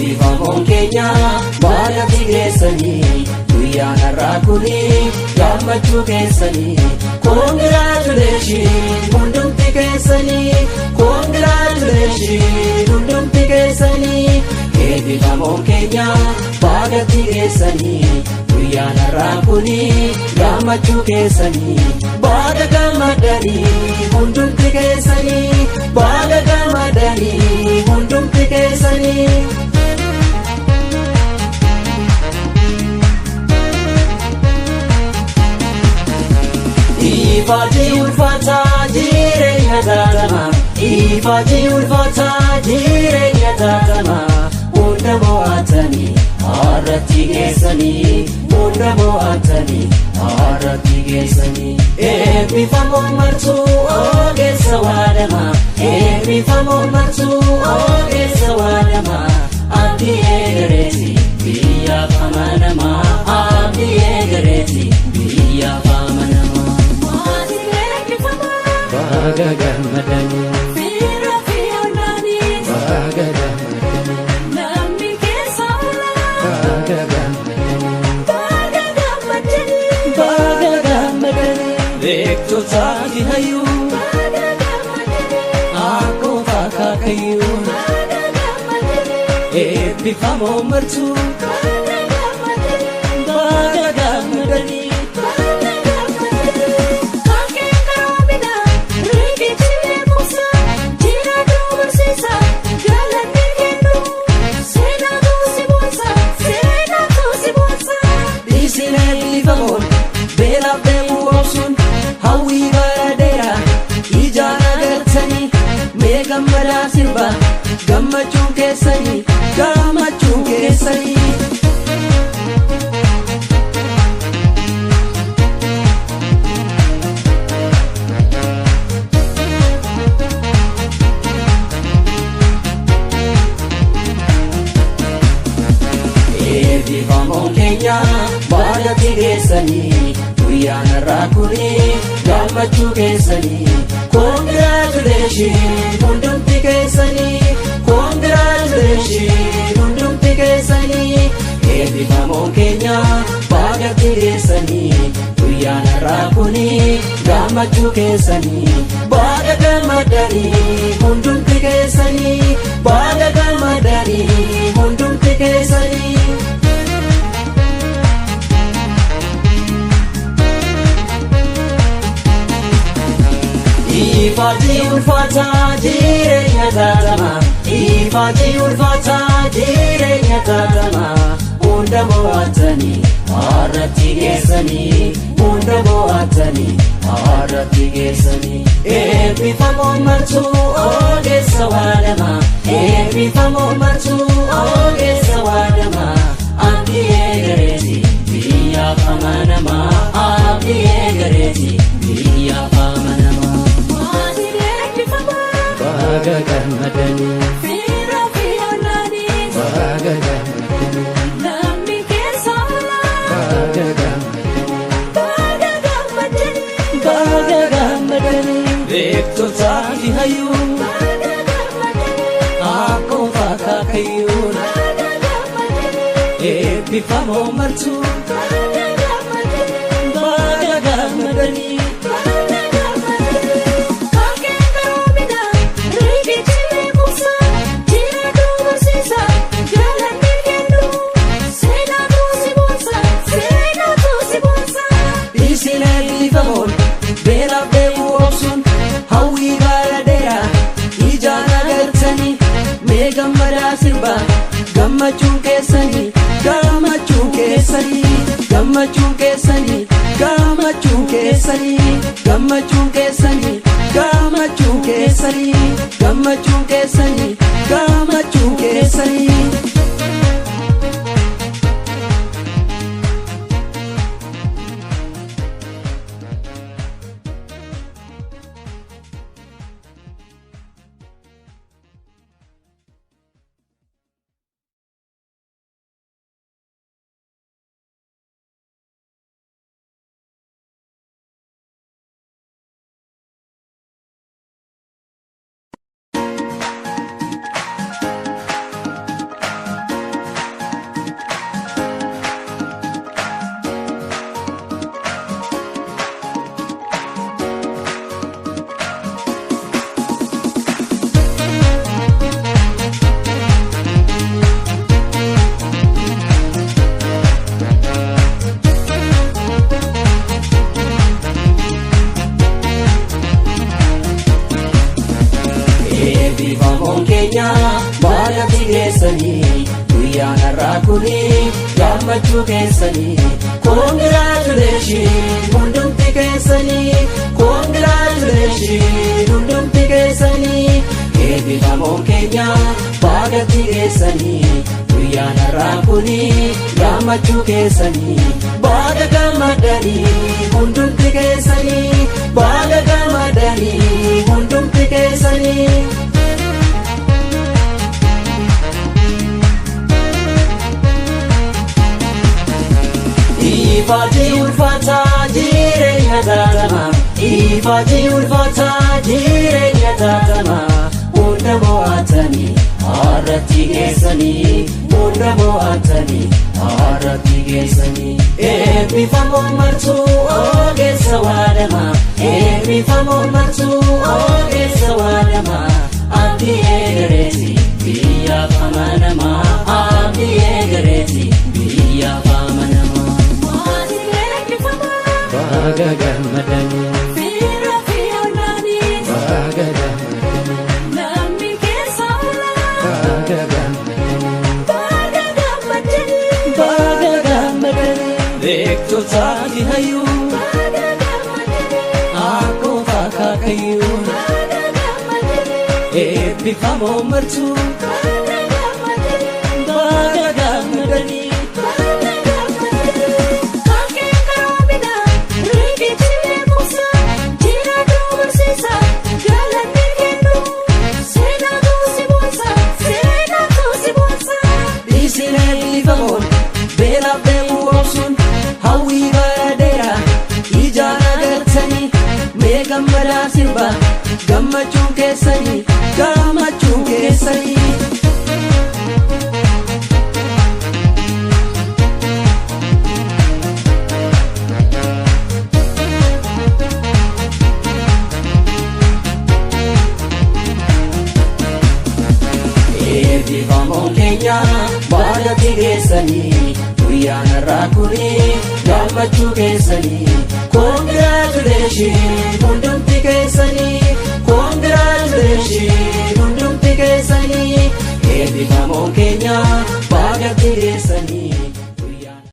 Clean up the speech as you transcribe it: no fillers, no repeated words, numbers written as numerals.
Eebbifamoon keenya baagatti geessanii guyyaan har'aa kuni gammachuu keessanii. Congratulation hundumti keessanii, congratulation hundumti keessanii. Eebbifamoon keenya baagatti geessanii guyyaan har'aa kuni gammachuu keessanii. Baga gammadanii hundumti keessanii, baga gammadanii hundumti keessanii. Ifaati ulfaataa jireenya taatama, ifaati ulfaataa jireenya taatama. Hunda mo'atanii har'atti geessanii, hunda mo'atanii har'atti geessanii. Eebbifamoon martuu ogeessa waadama, eebbifamoon martuu ogeessa waadama. Abdii eegareeti biyyaaf amanama, abdii eegareeti biyyaaf amanama. Maatiin eebbifamaa. Baga gammadanii. Fiira fi ollaanii. Baga gammadanii. Namni keessa oolaa. Baga gammadanii. Baga gammadanii. Baga gammadanii. Beektotaa fi hayyuu. Baga gammadanii. Akkoof akaakayyuu. Baga gammadanii. Eebbifamoo martuu. Baga gammadanii. Baga gammadanii. Baga gammadanii. Kaakeen karoomina riqichi beekumsa jiraatu barsiisa galanni kennu seenaatu si boonsa seenaatu si boonsa. Isin eebbifamoon beelaaf deemuu obsuun hawwii bara dheeraa ijaan agartanii mee gammadaa sirba gammachuun keessanii, gammachuun keessanii. Eebbifamoon keenya baagatti geessanii guyyaan har'aa kuni gammachuu keessanii. Congratulation hundumti keessanii, congratulation hundumti keessanii. Eebbifamoon keenya baagatti geessanii guyyaan har'aa kuni gammachuu keessanii. Baga gammadanii hundumti keessanii, baga gammadanii hundumti keessanii. Ifaati ulfaataa jireenya taatama, ifaati ulfaataa jireenya taatama. Hunda mo'atanii har'atti geessanii, hunda mo'atanii har'atti geessanii. Eebbifamoon martuu ogeessa waadama, eebbifamoon martuu ogeessa waadama. Abdii eegareeti biyyaaf amanama, abdii eegareeti biyyaaf amanama. Maatiin eebbifamaa. Baga gammadanii. Fiira fi ollaanii. Baga gammadanii. Namni keessa oolaa. Baga gammadanii. Baga gammadanii. Baga gammadanii. Beektotaa fi hayyuu. Baga gammadanii. Akkoof akaakayyuu. Baga gammadanii. Eebbifamoo martuu. Baga gammadanii. Baga gammadanii. Baga gammadanii. Kaakeen karoomina riqichi beekumsa jiraatu barsiisa galanni kennu seenaatu si boonsa seenaatu si boonsa. Isin eebbifamoon beelaaf deemuu obsuun hawwii bara dheeraa ijaan agartanii mee gammadaa sirba gammachuun keessanii, gammachuun keessanii, gammachuun keessanii, gammachuun keessanii, gammachuun keessanii, gammachuun keessanii, gammachuun keessanii, gammachuun keessanii. geessanii, guyyaan har'aa kuni gammachuu keessanii. Congratulation hundumti keessanii, congratulation hundumti keessanii. Eebbifamoon keenya baagatti geessanii, guyyaan har'aa kuni gammachuu keessanii. Baga gammadanii hundumti keessanii, baga gammadanii hundumti keessanii. Ifaati ulfaataa jireenya taatama, ifaati ulfaataa jireenya taatama. Hunda mo'atanii har'atti geessanii, hunda mo'atanii har'atti geessanii. Eebbifamoon martuu ogeessa waadama, eebbifamoon martuu ogeessa waadama. Abdii eegareeti biyyaaf amanama, abdii eegareeti biyyaaf amanama. Maatiin eebbifamaa. Baga gammadanii. Fiira fi ollaanis. Baga gammadanii. Namni keessa oolaa. Baga gammadanii. Baga gammadanii. Baga gammadanii. Beektotaa fi hayyuu. Baga gammadanii. Akkoof akaakayyuu. Baga gammadanii. Eebbifamoo martuu. Baga gammadanii. Baga gammadanii. Baga gammadanii. Kankeen karoomina riqichi beekumsa jiraatu barsiisa galanni kennu seenaa kuusi boonsa seenaa kuusi boonsa. Isin eebbifamoon beelaaf dheebuu obsuun hawwii bara dheeraa ijaan agartanii, mee gammadaa sirba, gammachuun keessanii, gammachuun keessanii. Eebbifamoon keenya baagatti geessanii, guyyaan har'aa kuni gammachuu keessanii. Congratulation hundumti keessanii.